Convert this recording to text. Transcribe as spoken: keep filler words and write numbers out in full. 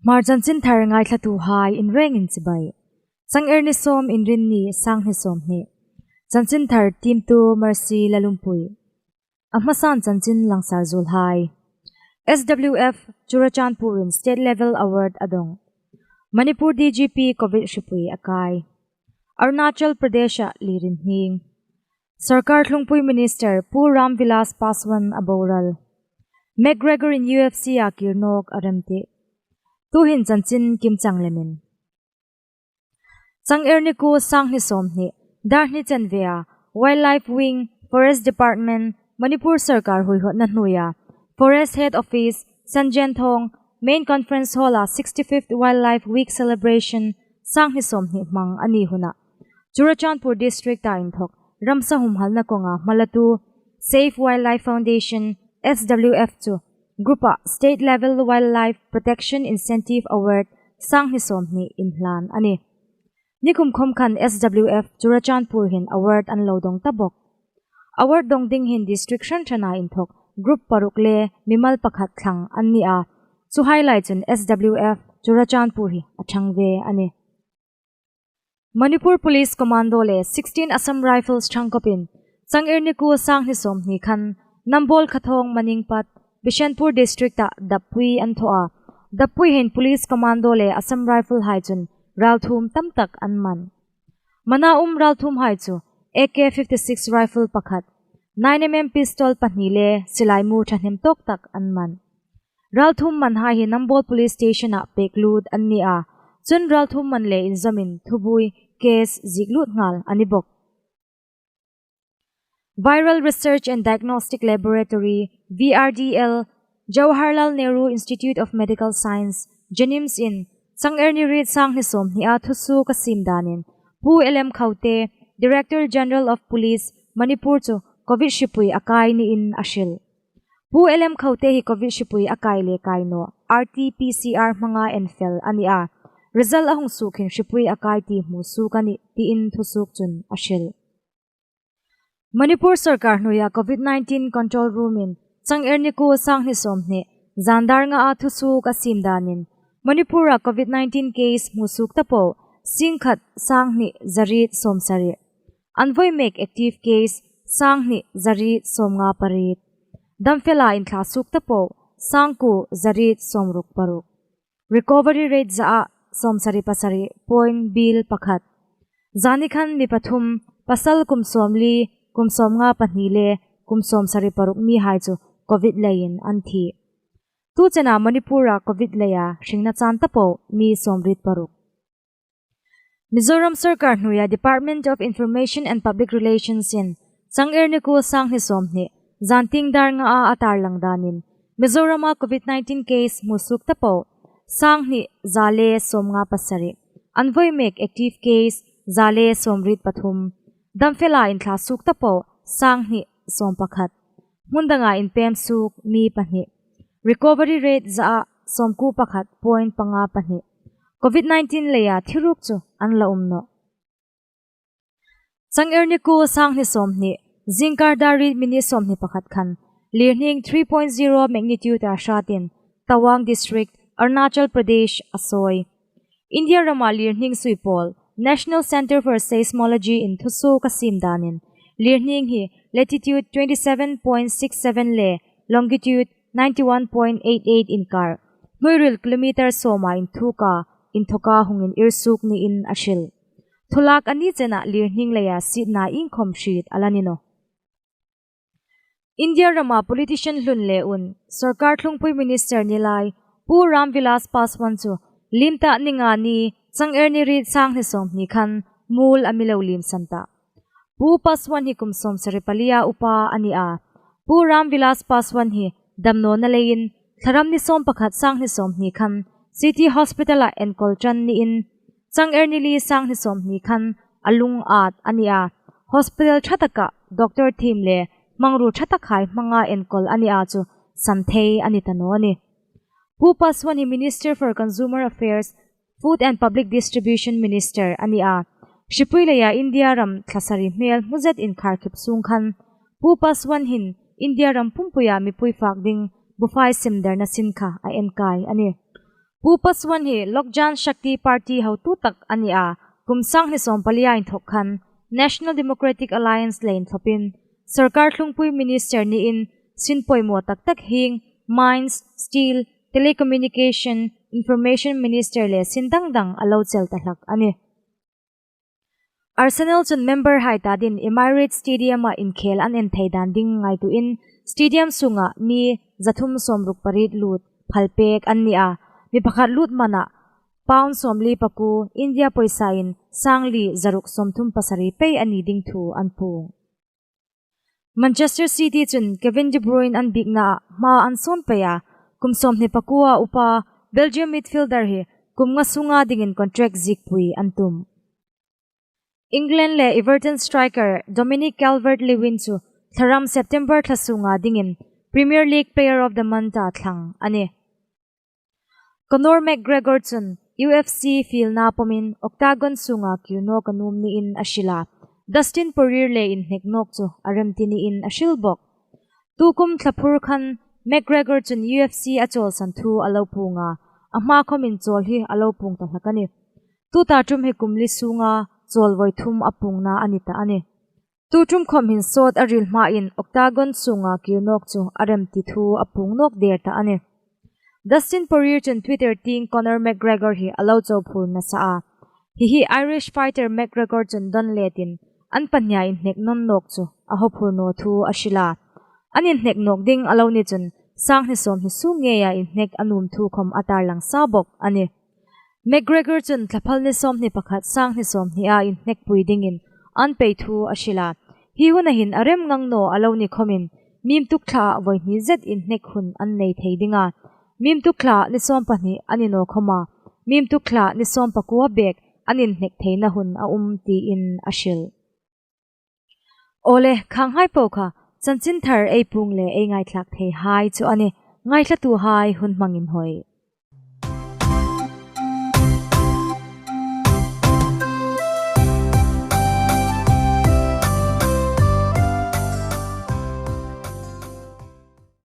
Hmar chanchinthar ngaithlatuhai inrengin chibai. Chang er ni sawm, Inrinni, sanghni sawmhni. Chanchinthar tiemtu Mercy Lalumpui. A hmasan chanchin langsar zuolhai. S W F Churachandpur-in State Level Award a dong. Manipur D G P Covid hripui a kai. Arunachal Pradesh-a lirin hning. Sorkar thlungpui Minister Pu Ram Vilas Paswan a boral. McGregor-in U F C-a kir nawk a remti. Tuhin chanchin kimchang lemin. Chang er ni kuo, sanghni sawmhni, dar hni chanvea Wildlife Wing, Forest Department, Manipur Sorkar huihotna hnuoia Forest Head Office, Sanjenthong Main Conference Hall-a sixty-fifth Wildlife Week Celebration sanghni sawmhni hmang a ni huna Churachandpur District-a inthawk ramsa humhalna kawnga hmalatu Save Wildlife Foundation, S W F chu group-a State Level Wildlife Protection Incentive Award sanghni sawmhni inhlan a nih. Nikum khom khan S W F Churachandpur hin award an lo dong ta bawk. Award dong ding hin district hran hrana inthawk group paruk le mimal pakhat thlang an ni a. Chuhai lai chun S W F Churachandpur hi a thang ve a nih. Manipur Police Commando le sixteen Assam Rifles thangkawpin chang er ni kuo, sanghni sawmhni khan Nambol Khathawng maningpat Bishnupur District-a dappui an thaw a. Dappui hin Police Commando le Assam Rifle hai chun ralthuom tam tak an man. Mana um ralthuomhai chu A K fifty-six rifle pakhat, nine M M pistol pahni le silai mu thahnem tawk tak an man. Ralthuom manhai hi Nambol Police Station-a pek lut an ni a. Chun ralthuom man le inzawmin thubuoi case ziek lut nghal a ni bawk. Viral Research and Diagnostic Laboratory, V R D L, Jawaharlal Nehru Institute of Medical Science, JNIMS-in chang er ni riet, sanghni sawmhnia thusuok a siem danin Pu L M Khaute, Director General of Police, Manipur chu Covid hripui a kai niin a hril. Pu L M Khaute hi Covid hripui a kai le kai naw R T P C R hmanga enfel a ni a. Result a hung suok hin hripui a kai ti hmusuok a nih tiin thusuok chun a hril. Manipur Sorkar hnuoia Covid nineteen Control Room-in chang er ni kuo, sanghni sawmhni, zan dar ngaa thusuok a siem danin Manipur-a Covid nineteen case hmusuok ta po singkhat sanghni zariet sawmsari. An voi mek active case sanghni zariet sawmnga pariet. Damfela inthla suok ta po sangkuo zariet sawmruk paruk. Recovery rate zaa sawmsari pasari point bial pakhat. Zani khan mi pathum, pasal kum sawmli, kum sawmnga pahni le kum sawmsari paruk mihai chu Covid leiin an thi. Tu chena Manipur-a Covid leia hringna chan ta po mi sawmriet paruk. Mizoram Sorkar hnuoia Department of Information and Public Relations-in chang er ni kuo, sanghni sawmhni, zantieng dar ngaa a tarlang danin Mizoram-a Covid nineteen case hmusuok ta po sanghni za le sawmnga pasari. An voi mek active case za le sawmriet pathum. Damfela inthla suok ta po sanghni sawmpakhat. Hmun danga inpem suok mi pahni. Recovery rate zaa sawmkuo pakhat point panga pahni. Covid nineteen leia thi ruk chu an la um nawh. Chang er ni kuo, sanghni sawmhni, zingkar dar riet minute sawmhni pakhat khan lirhning three point zero magnitude-a hratin Tawang District, Arunachal Pradesh a sawi. India rama lirhning sui pawl National Centre for Seismology-in thusuok a siem danin lirhning hi latitude twenty seven point six seven le longitude ninety one point eight eight inkar, hnuoiril kilometre sawma inthuoka, inthawka hung inirsuok niin a hril. Thulak a ni chena lirhning leia sietna iengkhom hriet a la ni nawh. India rama politician hlun le un, sorkar thlungpui minister ni lai, Pu Ram Vilas Paswan chu lim ta ni nga ni, chang er ni riet, sanghni sawmhni khan muol a mi lo limsan ta. Pu Paswan hi kum sawmsari palia upa a ni a. Pu Ram Vilas Paswan hi damnawna leiin Thlaram ni sawmpakhat, sanghni sawmhni khan City Hospital-a enkawl ṭan niin, chang er ni li, sanghni sawmhni khan a lung at a ni a. Hospital ṭha taka doctor thiem le hmangruo ṭha takhai hmanga enkawl a ni a chu san thei a ni ta naw a nih. Pu Paswan hi Minister for Consumer Affairs, Food and Public Distribution Minister a ni a. Hripui leia India ram thla sari hmel hmu zet inkhar khip sung khan Pu Paswan hin India ram pumpuia mipui fak ding bufai simdarna sin kha a enkai a nih. Pu Paswan hi Lok Jan Shakti Party hotu tak a ni a, kum sang hni sawm pali a inthok khan National Democratic Alliance le inthawpin sorkar thlungpui minister niin sin poimaw tak tak hieng Mines, Steel, Telecommunication, Information Minister le sin dang dang a lo chel ta hlak a nih. Arsenal chun member hai ta dingin Emirates Stadium-a inkhel an en thei dan ding ngaituoin stadium sunga mi za thum sawmruk pariet lut phal pek an ni a, mi pakhat lut manah pound sawmli pakuo, India poisain sangli zaruk sawmthum pasari pei a ni ding thu an puong. Manchester City chun Kevin De Bruyne an bieknaah hma an sawn pei a, kum sawmhni pakuo a upa Belgium midfielder hi kum nga sunga dingin contract ziekpui an tum. England le Everton striker Dominic Calvert-Lewin chu thlaram September thla sunga dingin Premier League Player of the Month-a thlang a nih. Conor McGregor chun U F C fielna pawmin octagon sunga kir nawk a nuom niin a hril a, Dustin Poirier le inhnek nawk chu a remti niin a hril bawk. Tukum thlaphur khan McGregor chun U F C a chawlsan thu a lo puong a, a hma khawmin chawl hi a lo puong ta hlak a nih. Tuta ṭum hi kum li sunga chawl voi thum a puongna a ni ta a nih. Tu ṭum khawm hin sawt a ril hmain octagon sunga kir nawk chu a remti thu a puong nawk der ta a nih. Dustin Poirier chun Twitter tieng Conor McGregor hi a lo cho phur nasa a, hi hi Irish fighter McGregor chun dawn letin an pahnia inhnek nawn nawk chu a haw phur naw thu a hril a, an inhnek nawk ding a lo ni chun sang hni sawmhni sung ngeia inhnek a nuom thu khawm a tarlang sa bawk a nih. McGregor chun thlaphal ni sawmhni pakhat sang hni sawmhnia inhnek pui dingin an pei thu a hril a, hi huna hin a rem ngang naw a lo ni khawmin mim tuk thla voi hni zet inhnek hun an nei thei ding a, mim tuk thla ni sawm pahni a ni naw khawma, mim tuk thla ni sawm pakuo bek an inhnek theina hun a um tiin a hril. Awle, khanghai po kha chanchin thar ei puong le ei ngaithlak thei hai chu a nih. Ngaithlatuhai hun hmangin hawi.